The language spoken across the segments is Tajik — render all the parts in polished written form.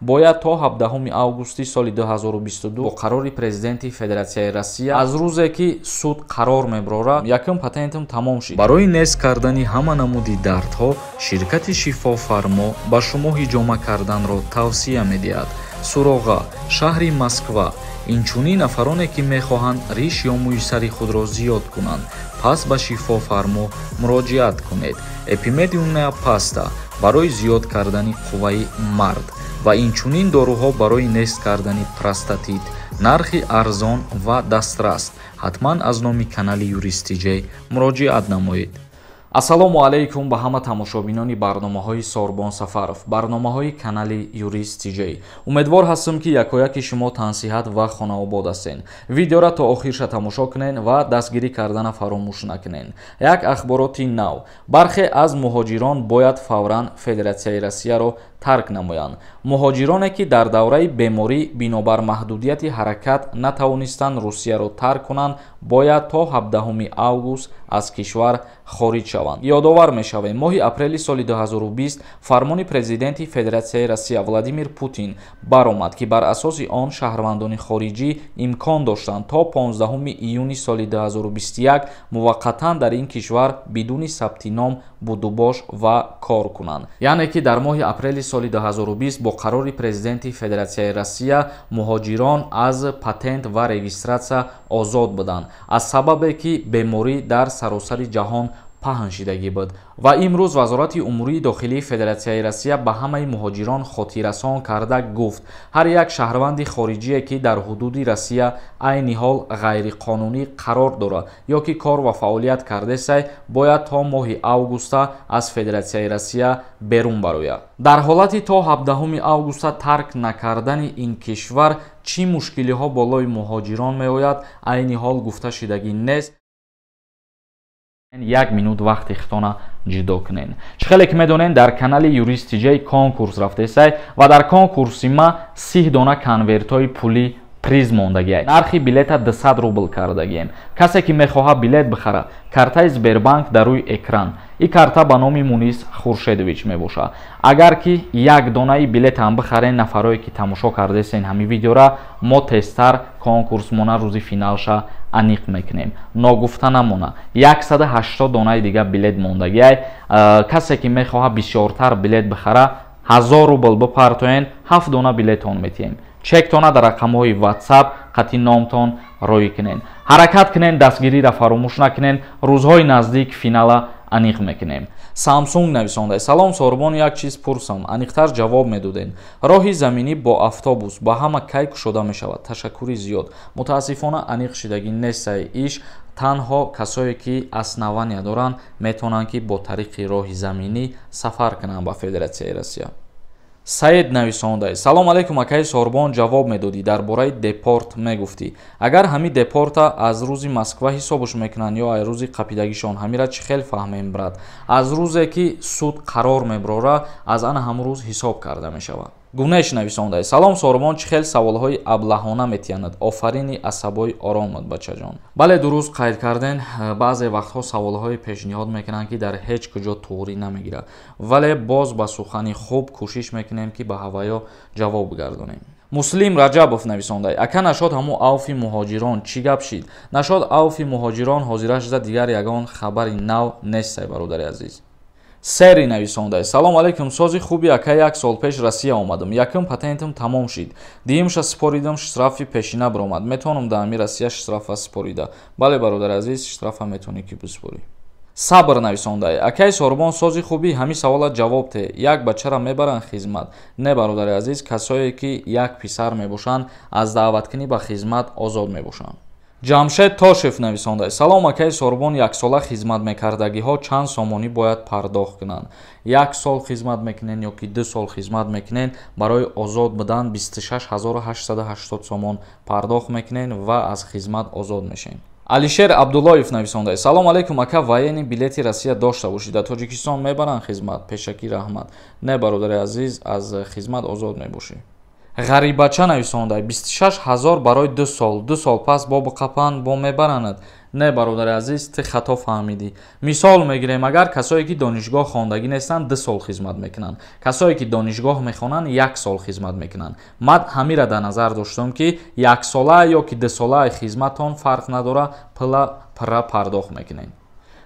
Бояд то 17 августи соли 2022 бо қарори президенти Федератсияи Россия, аз рӯзе ки суд қарор меброра, якум патентам тамом шид. Барои нест кардани ҳама намуди дардҳо ширкати Шифофармо ба шумо ҳиҷома карданро тавсия медиҳад. Суроға: шаҳри Москва. Инчунин нафароне ки мехоҳанд риш ё мӯи сари худро зиёд кунанд, пас ба Шифофармо муроҷиат кунед. Эпимедиумная паста барои зиёд кардани қувваи мард ва инчунин доруҳо барои нест кардани простатит. Нархи арзон ва дастрас. Ҳатман аз номи канали Юрист Тиҷей муроҷиат намоед. Ассалому алайкум ба ҳама тамошобинони барномаҳои Сорбон Сафаров, барномаҳои канали Юрист Тиҷей. Умедвор ҳастам, ки якояки шумо тансиҳат ва хонаобод ҳастен. Видеора то охирша тамошо кунен ва дастгирӣ кардана фаромӯш накунен. Як ахбороти нав: бархе аз муҳоҷирон бояд фавран Федератсияи Россияро тарк намоянд. Муҳоҷироне ки дар давраи беморӣ бинобар маҳдудияти ҳаракат натавонистанд Русияро тарк кунанд, бояд то 17 август аз кишвар хориҷ шаванд. Ёдовар мешавем, моҳи апрели соли 2020 фармони президенти Федератсияи Россия Владимир Путин баромад, ки бар асоси он шаҳрвандони хориҷӣ имкон доштанд то 15 июни соли 2021 муваққатан дар ин кишвар бидуни сабти ном будубош ва кор кунанд. Яъне ки дар моҳи апрели соли 2020 бо қарори президенти Федератсияи Россия муҳоҷирон аз патент ва регистратсия озод буданд, аз сабабе ки беморӣ дар саросари ҷаҳон паҳн шидагӣ буд. Ва имрӯз Вазорати умурии дохилии Федератсияи Россия ба ҳамаи муҳоҷирон хотиррасон карда гуфт: ҳар як шаҳрванди хориҷие ки дар ҳудуди Россия айни ҳол ғайриқонунӣ қарор дорад ё ки кор ва фаъолият кардесай, бояд то моҳи августа аз Федератсияи Россия берун барояд. Дар ҳолати то 17 августа тарк накардани ин кишвар чӣ мушкилиҳо болои муҳоҷирон меояд, айни ҳол гуфта шидагӣ нест. Як минут вақти хитона ҷудо кунен. Чӣ хеле ки медонен, дар канали Юрист Тиҷей конкурс рафтесай ва дар конкурси ма 30 дона конвертҳои пулӣ приз мондагиай. Нархи билета 200 рубл кардагием. Касе ки мехоҳад билет бихара, картаи Сбербанк дар рӯи экран. Ин карта ба номи Мунис Хуршедович мебошад. Агар ки як донаи билетам бихарен, нафарое ки тамошо кардесен ҳамин видеора, мо тезтар конкурсмона рӯзи финалша аниқ мекунем. Ногуфта намона, 180 донаи дига билет мондагиай. Касе ки мехоҳад бисёртар билет бихара, 1000 рубл бипартоен, 7 дона билетон метиҳем. Чектона дар рақамҳои WhatsApp қатъи номтон роӣ кунен. Ҳаракат кунен, дастгириро фаромӯш накунен. Рӯзҳои наздик финала аниқ мекунем. Самсунг нависонда: салом Сорбон, як чиз пурсам, аниқтар ҷавоб медоден. Роҳи заминӣ бо автобус ба ҳама кай кушода мешавад? Ташаккури зиёд. Мутаассифона, аниқ шидагӣ нестай иш. Танҳо касое ки основания доранд, метавонанд ки бо тариқи роҳи заминӣ сафар кунанд ба Федератсияи Россия. Саид нависонда: салом алейкум, акаи Сорбон, ҷавоб медодӣ, дар бораи депорт мегуфтӣ. Агар ҳами депорта аз рӯзи Москва ҳисобш мекунанд ё аз рӯзи қапидагишон, ҳамира чӣ хел фаҳмем, брат? Аз рӯзе ки суд қарор меброра, аз ана ҳамун рӯз ҳисоб карда мешавад. Гунеш нависонда: салом Сорбон, чӣ хел саволҳои аблаҳона метиҳанд, офарини асабои оромат, бачаҷон. Бале, дуруст қайд карден, баъзе вақтҳо саволҳое пешниҳод мекунанд, ки дар ҳеҷ куҷо туғрӣ намегирад, вале боз ба сухани хуб кӯшиш мекунем, ки ба ҳаваё ҷавоб бигардонем. Муслим Раҷабов нависонда: ака, нашод ҳамун авфи муҳоҷирон чӣ гап шид? Нашод авфи муҳоҷирон ҳозира шуда дигар ягон хабари нав нестай, бародари азиз. Сери нависонда: салом алейкум, сози хуби ака, як сол пеш Россия омадам, якум патентам тамом шид, дуюмша супоридам, штрафи пешина биромад, метавонам дар ҳами Россия штрафа супорида? Бале, бародари азиз, штрафа метавонӣ ки бисупорӣ. Сабр нависонда: акаи Сорбон, сози хуби, ҳамин савола ҷавоб те, як бачара мебаранд хизмат? Не, бародари азиз, касое ки як писар мебошанд, аз даъваткунӣ ба хизмат озод мебошанд. Ҷамшед Тошев нависонда: салом акаи Сорбон, яксола хизмат мекардагиҳо чанд сомонӣ бояд пардохт кунанд? Як сол хизмат мекунен ё ки 2 сол хизмат мекунен, барои озод будан 26880 сомон пардохт мекунен ва аз хизмат озод мешен. Алишер Абдуллоев нависонда: салом алейкум ака, военный билети Россия дошта бошӣ, дар Тоҷикистон мебаранд хизмат? Пешакӣ раҳмат. Не, бародари азиз, аз хизмат озод мебошӣ. Ғарибача нависонда: 26 000 барои 2 сол, 2 сол пас бо биқапанд, бо мебаранад? Не, бародари азиз, ту хато фаҳмидӣ. Мисол мегирем, агар касое ки донишгоҳ хондагӣ нестанд, 2 сол хизмат мекунанд, касое ки донишгоҳ мехонанд, як сол хизмат мекунанд. Ман ҳамира дар назар доштам, ки яксола ё ки дусолаи хизматтон фарқ надора, пула пурра пардохт мекунед.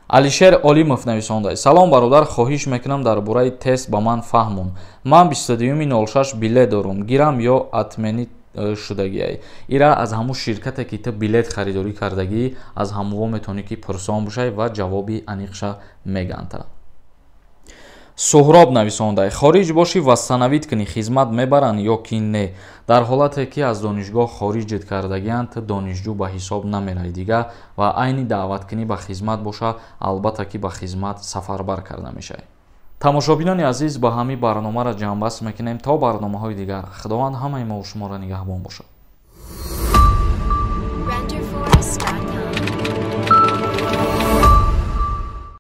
Алишер Олимов нависонда: «Салом, бародар, хоҳиш мекунам, дар бораи тест ба ман фаҳмон. Ман 22.06 билет дорум, гирам ё отменить шудагиай?» Ира аз ҳамун ширкате, ки ту билет харидорӣ кардагӣ, аз ҳамво метавонӣ, ки пурсон бошай ва ҷавоби аниқша меганта. Суҳроб нависонда: «Хориҷ бошӣ, восстановить кунӣ, хизмат мебаранд ё ки не?» Дар ҳолате ки аз донишгоҳ хориҷит кардагианд, ту донишҷӯ ба ҳисоб намеравӣ дига ва айни даъваткунӣ ба хизмат боша, албатта ки ба хизмат сафарбар карда мешавӣ. Тамошобинони азиз, ба ҳамин барномаро ҷамъбаст мекунем. То барномаҳои дигар Худованд ҳамаи мову шуморо нигаҳбон бошад.